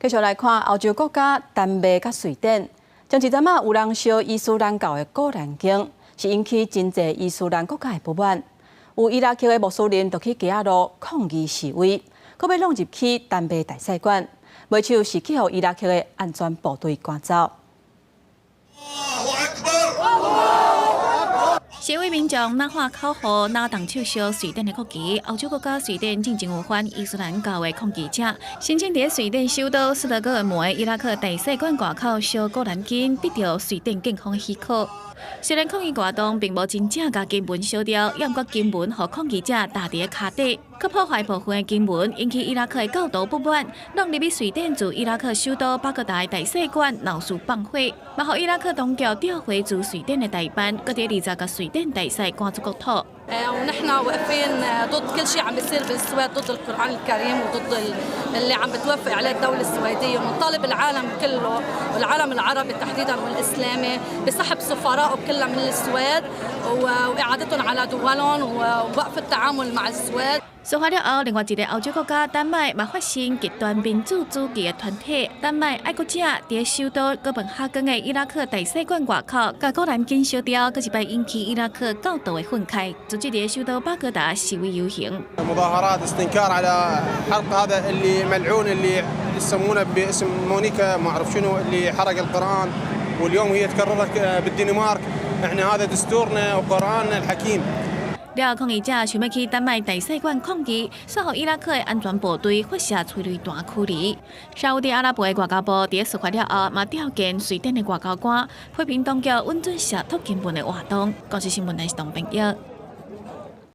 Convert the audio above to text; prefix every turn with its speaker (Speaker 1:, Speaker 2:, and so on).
Speaker 1: 繼續來看歐洲國家丹麥佮瑞典，前一陣仔有人燒伊斯蘭教的古蘭經，是引起真濟伊斯蘭國家的不滿。有伊拉克的穆斯林就去街仔路抗議示威，閣欲挵入去丹麥大使館，尾手是去予伊拉克的安全部隊趕走。
Speaker 2: الله أكبر。
Speaker 3: 示威民眾若喊口號，若動手燒瑞典的國旗。歐洲國家瑞典進前有反伊斯蘭教的抗議者，申請佇瑞典首都斯德哥爾摩的伊拉克大使館外口燒古蘭經，得著瑞典警方許可。雖然抗議活動並無真正共經文燒掉，猶毋過經文予抗議者踏佇跤底，閣破壞部分的經文，引起伊拉克的教徒不滿，挵入去瑞典駐伊拉克首都巴格達的大使館鬧事放火，嘛予伊拉克當局調回駐瑞典的代辦，閣佇20共瑞典大使趕出國土。
Speaker 4: ونحن واقفين ضد كل شيء عم بيصير بالسويد، ضد القرآن الكريم وضد اللي عم بتوافق عليه الدولة السويدية، ونطالب العالم كله والعالم العربي تحديدا والإسلامي بسحب سفرائه كلها من السويد وإعادتهم على دولهم ووقف التعامل مع السويد。
Speaker 3: 事發了後，另外一个歐洲國家丹麥嘛發生極端民族主義的團體丹麥愛國者佇首都哥本哈根的伊拉克大使館外口，共古蘭經燒掉，閣一擺引起伊拉克教徒的憤慨，組織佇首都巴格達示威遊行。
Speaker 5: مظاهرات استنكار على حرق هذا اللي ملعون اللي يسمونه باسم مونيكا ما اعرف شنو اللي حرق القرآن، واليوم هي تكررت بالدنمارك. احنا هذا دستورنا وقرآننا الحكيم。
Speaker 3: 了後，抗議者想欲去丹麥大使館抗議，煞予伊拉克的安全部隊發射催淚彈驅離。沙烏地阿拉伯的外交部佇事發了後，嘛調見瑞典的外交官，批評當局允准燒禿經文的活動。公視新聞台是董編譯。